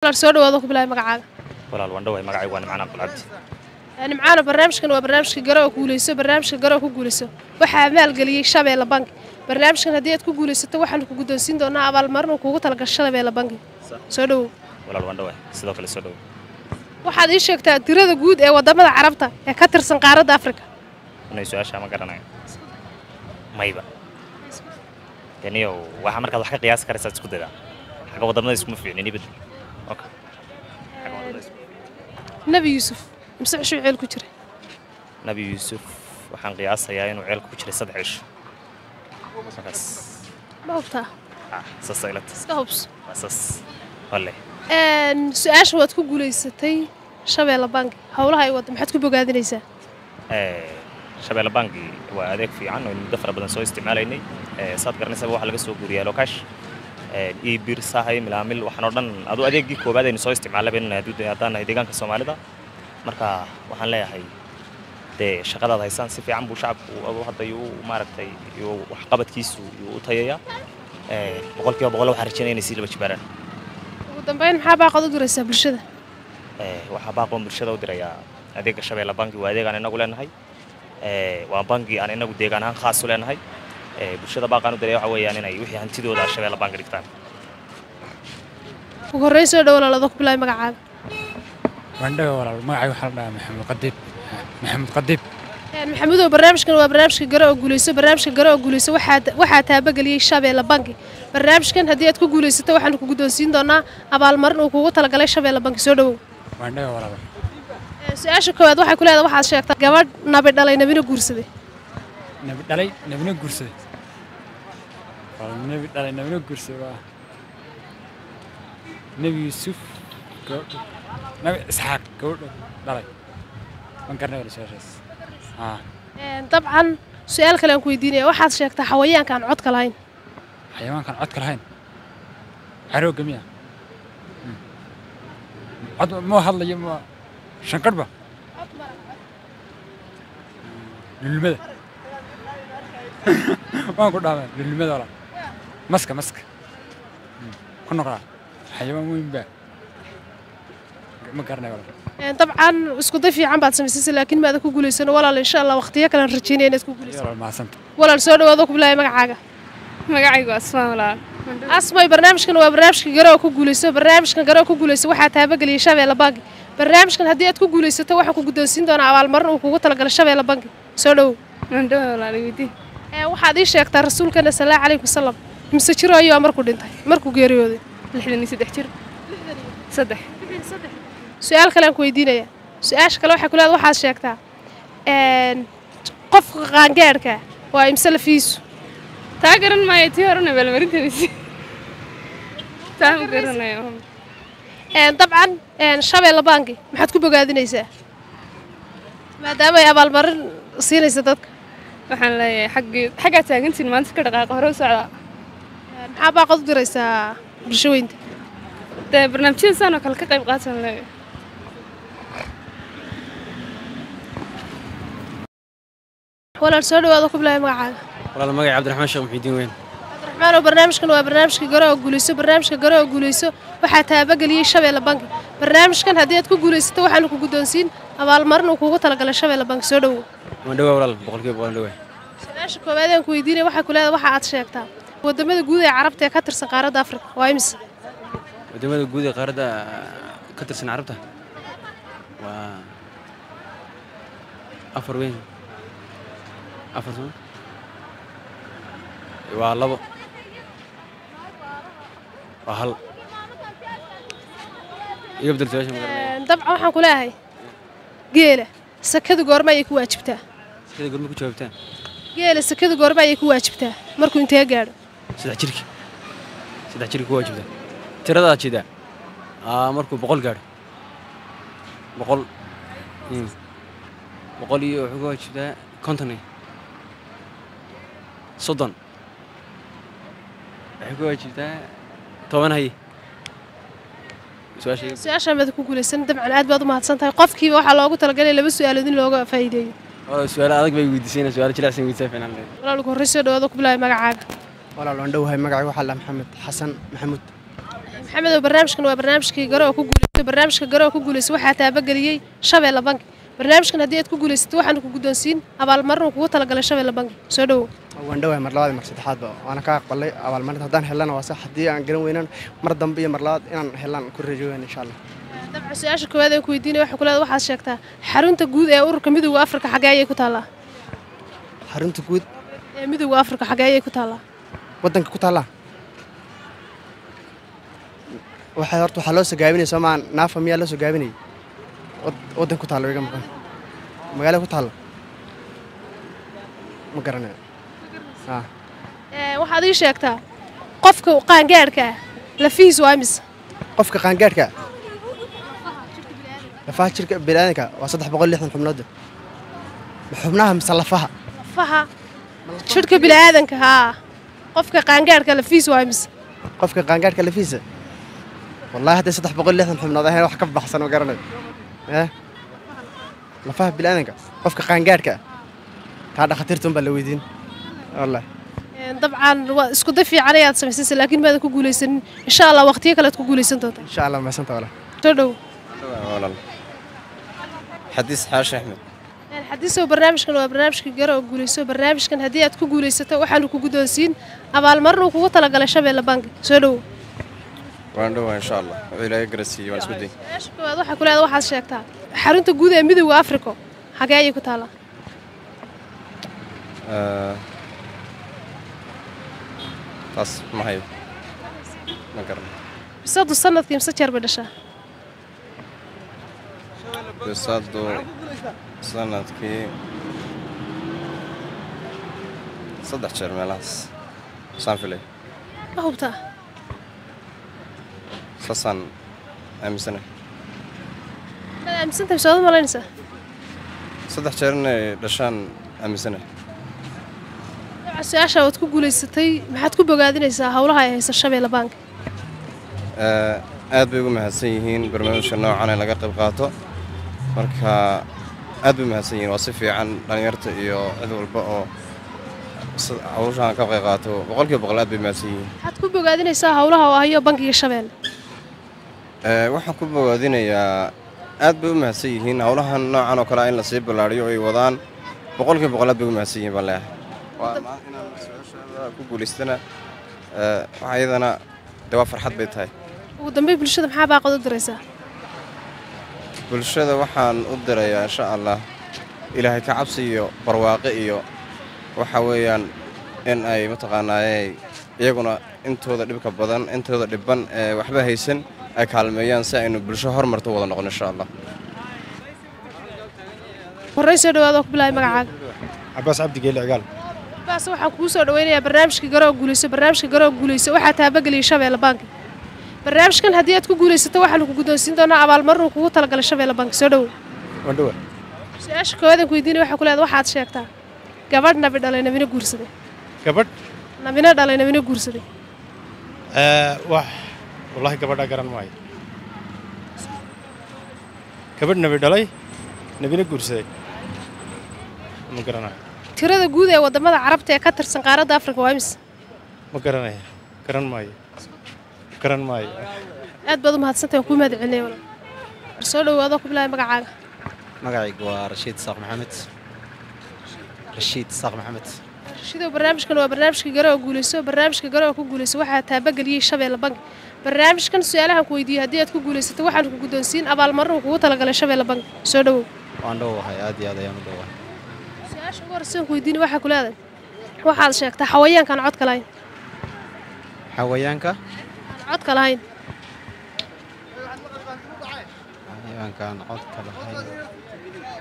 Soo dhawaado, ku bilaabay magacaaga. Walaal, waan dhawahay. Magacaygu waa Nimcaan Cabdulcabdi. Nimcaano, barnaamijkan waa barnaamijka Garo oo Guuleyso. Barnaamijka Garo oo ku Guuleyso waxaa maalgeliyey Shabeelle Banki. Barnaamijkan haddii aad ku guulaysato, waxaanu ku guddoonsiin doonaa abaalmarin uu kuugu talagashay Shabeelle Banki. Soo dhawow. Walaal, waan dhawahay, sidoo kale soo dhawow. Waxaad ii sheegtaa tirada guud ee wadamada Carabta ee ka tirsan qaaradda Afrika. Inay su-aasha ma garanayo mayba daniyow. Waxaa markaad wax ka qiyaasi karaysaad isku daydaa. Xagga wadamada iskuma fiicnin ibad. Okay. Xagga wadamada iskuma fiicnin. Nebi Yuusuf mise cishuu ceel ku jiray? Nabi Yuusuf waxaan qiyaasayaa inuu ceelka ku jiray 3 cisho markaas. Ma hubtaa? Ah, saas ay ilata. Iska hubs. Waa saas walle. Su-aasha waad ku guulaysatay. Shabeelle Banki howlaha ay wadda maxaad ku bogaadinaysaa? Shabeelle Banki waa adeeg fiican oo muddo fara badan soo isticmaalaynay. Saad garanaysaba, waxaa laga soo guuriyaa lokash e-bir sahay milaamil waxaan oo dhan. Aduu adeeggii koowaad aynu soo isticmaalay baynu nahay haddaan nahay deegaanka Soomaalida. Marka waxaan leeyahay, dee shaqadaad haysaan si fiican buu shacabku aduu hadda yuu maaragtay iyo waxqabadkiisu yuu u tayayaa 100%. Waxaan rajaynaya inay sii laba jibaaraan. Ugu dambeyn, maxaa baaqad u diraysaa bulshada? Waxaa baaqoon bulshada u dirayaa, adeegga Shabeelle Banki waa adeeg aan inagu leenahay. Waa bangi aan inagu deegaan ahaan khaas u leenahay. Bulshada baaqaan u diraya waxa weeyaan inay wixii hantidooda Shabeelle Banki dhigtaan. Ugu horreyn soo dhawo walaalado, ku bilaabay magacaaga. Waan dhaga walaal. Magacayga waxaa la dhahaa Maxamed Qadiib, Maxamed Qadiib. Maxamudow, barnaamijkan waa barnaamijka Garo oo Guuleyso. Barnaamijka Garo oo Guuleyso waxaa taabageliyey Shabeelle Banki. Barnaamijkan haddii aad ku guulaysato, waxaanu ku guddoonsiin doonaa abaalmarin uu kugu talagalay Shabeelle Banki. Soo dhawow. Waan dhaga walaal. Su-aasha koowaad waxay ku leedahay, waxaad sheegtaa gabadh nabi dhalay nabina guursaday. Nabi dhalay nabina guursaday? Walaal, nabi dhalay nabina guursaday waa Nebi Yuusuf gabadh, Nabi Isxaaq gabadh dhalay. Man garanay walaal su-aashaas. Haa. Dabcan su-aal kale aan ku weydiinaya, waxaad sheegtaa xawayaanka aan codka lahayn. Xayawaankan codka lahayn, carooga miya? Cod ma hadlayo, ma shanqadhba? Lulmada waan ku dhaamay, lulmada walaal. Maska ku noqdaa xayawaan weyn baa, ma garanayo walaal. Dabcan isku day fiican baad samaysay, laakiin maada ku guulaysano walaal. Insha Allah waqtiyo kalean rajaynaya inaad ku guulaysato. Walaal, mahadsanta. Walaal, soo dhawaado, ku bilaabay magacaaga. Magacaygu Asmaa walaal. Asmay, barnaamijkan waa barnaamijka Garo oo ku Guulayso. Barnaamijkan Garo oo ku Guulayso waxaa taabageliyey Shabeelle Banki. Barnaamijkan haddii aad ku guulaysato, waxaa ku guddoonsiin doonaa abaalmarin uu kugu talagalay Shabeelle Banki. Soo dhawow. Waan dhawa walaal, weydii. Waxaad ii sheegtaa rasuulkeena sal allahu calayhi wasalam mise jiro ayuu markuu dhintay, markuu geeriyooday? 63 jir, 3. Su-aal kale aan ku weydiinaya. Su-aasha kale waxay ku leedahay, waxaad sheegtaa qofka qaangaadhka waa imse lafiisu? Taa garan maayo. Tii horena abaalmarintanaysi taa ma garanayo. Dabcan Shabeelle Banki maxaad ku bogaadinaysaa maadaama ay abaalmarin siinaysa dadka? Waxaan leeyahay xaggii xaggaa taagantiin maanta ka dhaqaaqa, hore u socdaa. Maxaa baaqad u diraysaa bulsho weynta? Dee barnaamijyada saan oo kale ka qayb qaatan leeyahay. Walaal, soo dhawaado, ku bilaabay magacaaga. Walaal, magaca Cabdiraxmaan Sheekh Muxiidiin weyn. Cabdiraxmaan oo, barnaamijkan waa barnaamijka Garo oo Guulayso. Barnaamijka Garo oo Guulayso waxaa taabageliyey Shabeelle Banki. Barnaamijkan haddii aad ku guulaysato, waxaanu ku guddoonsiin abaalmarin uu kuugu talagalay Shabeelle Banki. Soo dhawow. Waan dhawaa walaal, 100% waan dhawaa. Su-aasha koowaad aan ku weydiinaya waxaa ku leedahay, waxa aad sheegtaa wadamada guud ee Carabta ee ka tirsan qaaradda Afrika waa imise? Wadamada guud ee qaaradda ka tirsan Carabta waa 4 weyn, 4 soo waa 2, waa 1. Iga bedel su-aasha, ma garanayo. Dabcan waxaan ku leeyahay, geela sakadu goorma ayay ku waajibtaa? Sakada goorma ku jawaabtaan? Geela sakadu goorma ayay ku waajibtaa, markuu intee gaadho? 3 jirki, 3 jirki ku waajibtaa. Tiradaad jeedaa markuu 100 gaadho, 100, 100 iyo wuxuu ku waajibtaa 50 iyo 30, waxay ku waajibtaa 10. Haye, su-aasha Su-aashaan baad ku guulaysan. Dabcan aad baad u mahadsan tahay. Qofkiiba waxaa loogu talagalay 2 su-aalood in looga faa'iideeyo. Walaal, su-aalo adag bay weydiisayna, su-aalo jilicsan weydiisaa fiican leedahay. Walaal, ugu horreyn soo dhawaado, ku bilaabay magacaaga. Walaal, waan dhowahay. Magacayga waxaa la Maxamed Xasan Maxamuud. Maxamedow, barnaamijkan waa barnaamijkii Garo ku Guulayso. Barnaamijka Garo ku Guulayso waxaa taabageliyey Shabeelle Bank. Barnaamijkan haddii aad ku guulaysato, waxaanu ku guddoonsiin abaalmarin uu kugu talagalay Shabeelle Bank. Soo dhowow. Waan dhawahay mar labaad iyo mar saddexaadba, waana ka aqbalay abaalmarinta. Haddaan helana waa sax, haddii aan garan weynana mar dambe iyo mar labaad inaan helaan ku rajooyan, insha Allah. Dabcan, su-aasha koowaad aan ku weydiinaya waxaa ku leedahay: waxaad sheegtaa xarunta guud ee ururka Midowga Afrika xagee ayay ku taallaa? Xarunta guud ee Midowga Afrika xagee ayay ku taallaa? Waddanka ku taallaa waxay horta waxaa loo soo gaabinaya soomaa naafa miyaa loo soo gaabinayay? Waddanka ku taalla iga maqan, magaalada ku taalla ma garanayo. Waxaad ii sheegtaa qofka qaangaadhka ah lafihiis waa imisa? Qofka qaangaadhka lafaha jirka bini'aadanka waa 360 xubnood. Xubnaha mise lafaha? Lafaha jidhka bini'aadanka, haa. Qofka qaangaadhka lafihiis waa imisa? Qofka qaangaadhka lafihiisa, wallahi hadday 360 xubnood ahayn, wax ka baxsan ma garanayo. Lafaha bini'aadanka qofka qaangaadhka ah, taa dhakhaatiirta un baa la weydiin wallahi. Dabcan waa isku day fiican ayaad samaysaysa, laakiin maadan ku guulaysanin. Insha Allah waqtiyo kale aad ku guulaysan doontaa. Insha Allah, mahadsantaa walaal. Soo dhow. Walaal, Xadiis Xaashi Axmed. Xadiisow, barnaamijkan waa barnaamijka Garo oo Guulayso. Barnaamijkan haddii aad ku guulaysato, waxaanu ku guddoonsiin abaalmarin uu kugu talagalay Shabeelle Bank. Soo dhow. Waan dhowaa, insha Allah. Wuxuu Ilaahay garasiiyey waan isku day. Su-aasha koowaad waxaa ku leedahay: waxaad sheegtaa xarunta guud ee Midowga Afrika xagee ayay ku taallaa? Taas ma hayo, ma garanayo. Bisadu sanadkii imisa jeer bay dhashaa? Bisadu sanadkii 3 jeer meelahaas saan filay. Ma hubtaa? Saasaan aaminsanahay. Maad aaminsantahay mise waad u malaynaysaa? 3 jeer inay dhashaan aaminsanahay. Dabcan su-aasha waad ku guulaysatay. Maxaad ku bogaadinaysaa howlaha ay hayso Shabeelle Bank? Aad bay ugu mahadsan yihiin barnaamijka noocan in laga qayb qaato. Marka aad bay mahadsan yihiin, waa si fiican dhalinyarta iyo cid walba oo hawshaan ka qayb qaato, 100% aad bay mahadsan yihiin. Maxaad ku bogaadinaysaa howlaha oo hayo bankiga Shabeelle? Waxaan ku bogaadinayaa, aad bay u mahadsan yihiin howlahan noocan oo kale ah in lasii ballaariyo oo ay wadaan. 100% aad bay ugu mahadsan yihiin baan leeyahay. Waa inaan su-aashaada ku guulaystana, waxa iyadana dee waa farxad bay tahay. Ugu dambeyn, bulshada maxaa baaqad u diraysaa? Bulshada waxaan u dirayaa, insha Allah, Ilaahay ka cabsi iyo barwaaqe iyo waxa weeyaan in ay mataqaanaaye iyaguna intooda dhibka badan, intooda dhiban ee waxba haysan ay kaalmeeyaan, si aynu bulsho horumarto wada noqon, insha Allah. Horey soo dhawaada oo ku bilaabay magacaaga. Cabaas Cabdi Geele Cigaal. Baas, waxaan kugu soo dhaweynayaa barnaamijka Garoo Guulayso. Barnaamijka Garoo Guulayso waxaa taabageliyay Shabeelle Bank. Barnaamijkan haddii aad ku guulaysato, waxaanu ku guddoonsiin doonaa abaalmarin uu kugu talagalay Shabeelle Bank. Soo dhowow. Waan dhawa. Su-aasha koowaad aan ku weydiinaya waxaa ku leedahay: waxaad sheegtaa gabadh nabi dhalay, nabina guursaday. Gabadh nabina dhalay, nabina guursaday. Wax wallahi gabadha garan maayo. Gabadh nabi dhalay, nabina guursaday, ma garanayo. Tirada guud ee waddamada Carabta ee ka tirsan qaaradda Afrika waa imise? Ma garanayo, garan maayo, garan maayo. Aad baad u mahadsantahay, waan kuu mahad celinaya walaal. Soo dhowaado, ku bilaabay magacaaga. Magacaygu waa Rashiid Saaq Maxamed, Rashiid Saaq Maxamed. Rashiidow, barnaamijkan waa barnaamijka Garo oo Guulayso. Barnaamijka Garo oo ku Guulayso waxaa taabageliyey Shabeelle Bank. Barnaamijkan su-aalahan ku weydiiyey haddii aad ku guulaysato, waxaanu ku guddoonsiin abaalmarin uu kugu talagalay Shabeelle Bank. Soo dhowow. Waan dhowahay, aad iyo aad ayaan u dhowahay. Su-aasha ugu horreysa ku weydiinay waxaa ku leedahay: waxaad sheegtaa xawayaankaan codka lahayn. Xawayaanka aan codka lahayn. Xawayaankaan codka lahayn,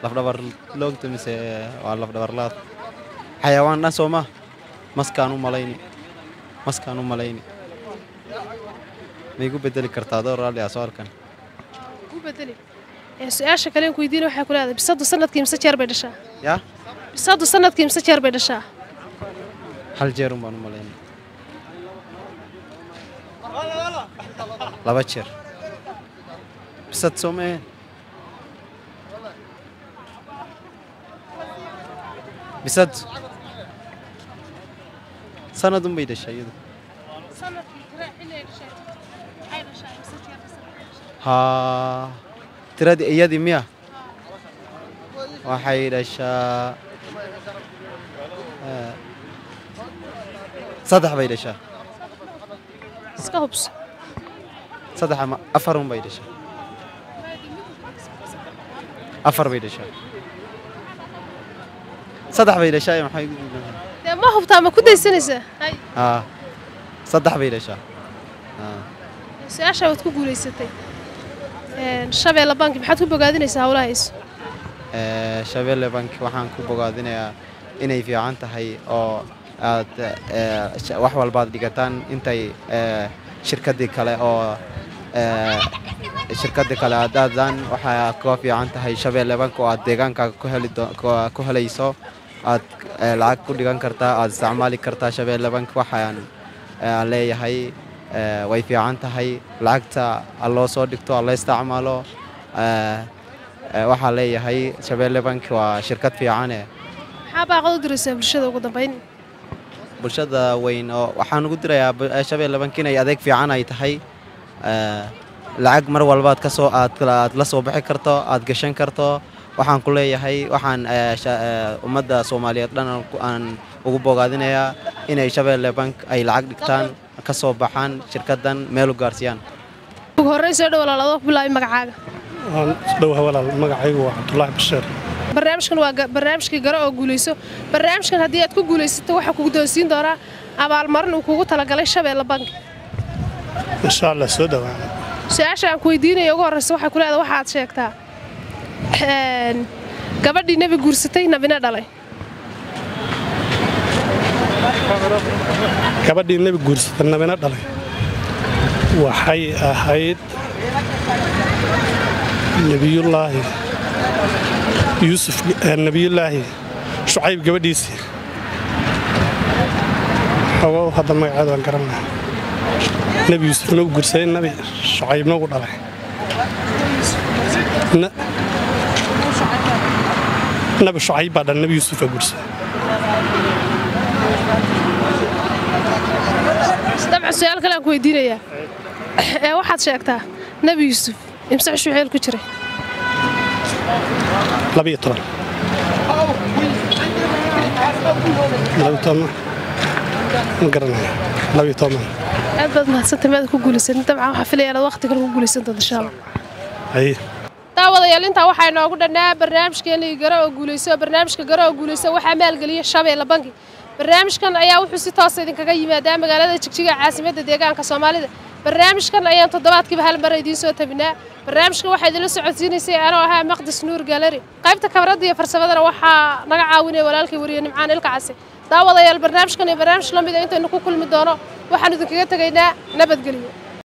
lafdhabar loogta mise waa lafdhabar laad? Xayawaan dhan soo ma maskaan u malayni, maskaan u malayni. Ma igu bedeli kartaa adoo raalli ah su-aalkan? Ku bedeli. Su-aasha kale ku weydiinay waxaa ku leedahay: bisadu sanadkii imisa jeer bay dhashaa? Yaa? Bisadu sanadkii imisa jeer bay dhashaa? Hal jeer un baan u malayni, 2 jeer bisad soo ma ahayn bisad sanad un bay dhashaa iyadu. Sanadkii tira xilli ay dhashay maxay dhashaa? Haa, tiradii iyadii miya? Waxay dhashaa 3 bay dhashaa. Iska hubso. 3 ama 4 un bay dhashaa. 4 bay dhashaa, 3 bay dhashaa. Maxay? Dee ma hubtaa? Ma ku daysanaysaa? Hay. Haa, 3 bay dhashaa. Haa. Su-aasha waad ku guulaysatay. Shabeelle Banki maxaad ku bogaadinaysaa howlaha hayso? Shabeelle Bank waxaan ku bogaadinayaa inay fiican tahay oo aad wax walbaad dhigataan intay shirkaddii kale oo shirkaddii kale aad aadaan. Waxaa ka fiican tahay Shabeelle Bank oo aad deegaankaaga ku heli ku helayso, aad lacag ku dhigan kartaa, aad isticmaali kartaa. Shabeelle Bank waxaan aan leeyahay way fiican tahay, lacagta ha loo soo dhigto, ha la isticmaalo. Waxaa leeyahay Shabeelle Bank waa shirkad fiicane. Maxaa baaqad u diraysaa bulshada ugu dambayn? Bulshada weyn oo waxaan ugu dirayaa Shabeelle Bank inay adeeg fiican ay tahay, lacag mar walbaad ka soo aad la soo bixi karto, aad gashan karto. Waxaan ku leeyahay, waxaan ummadda Soomaaliyeed dhan aan ugu bogaadinayaa inay Shabeelle Bank ay lacag dhigtaan, ka soo baxaan, shirkaddan meel u gaarsiiyaan. Ugu horreyn soo dhow walaal, adoo ku bilaabay magacaaga. Waan dhowahay walaal, magacaygu waa Cabdulaahi Bashiir. Barnaamijkan waa barnaamijkii Garo oo Guulayso. Barnaamijkan haddii aad ku guulaysato, waxaa kugu doonsiin doonaa abaalmarin uu kugu talagalay Shabeelle Bank. Insha Allah, soo dhowaan. Su-aasha aan ku weydiinayo ugu horreysa waxay ku leedahay: waxaad sheegtaa gabadhii nebi guursatay, nabina dhalay. Gabadhii nebi guursatay, nabina dhalay, waxay ahayd Nebiyullaahi Yuusuf, Nebiyullaahi Shucayb gabadhiisii. Xogow hadda magaceeda waan garanaa. Nebi Yuusufna u guursaday, Nebi Shucaybna ugu dhalay. Nebi Shucayb baa dhalay, Nebi Yuusuf baa guursaday. Dabcan su-aal kale aan ku weydiinayaa ee waxaad sheegtaa Nebi Yuusuf imse shuceel ku jiray? 12, 12 ma garanaya, 12. Aad baad mahadsantay, maad ku guulaysan. Dabcan waxaa filaya inaad waqti kale ku guulaysan doonto, insha Allah. Haye. Daawadayaal, intaa waxaa inoogu dhannaa barnaamijkeena Garo oo Guulayso. Barnaamijka Garo oo Guulayso waxaa maalgeliya Shabeelle Banki. Barnaamijkan ayaa wuxuu si toosa idinkaga yimaadaa magaalada Jigjiga, caasimadda deegaanka Soomaalida. Barnaamijkan ayaan toddobaadkiiba hal mar idiin soo tabinaa. Barnaamijkan waxaa idinla socodsiinaysay anoo ahaa Maqdis Nuur Gallery. Qaybta kamarada iyo farsamadana waxaa naga caawinaya walaalkii wariye Nimcaan Ilka Case. Daawadayaal, barnaamijkan iyo barnaamij la mid a intaynu ku kulmi doono, waxaanu idinkaga tegaynaa nabadgelyo.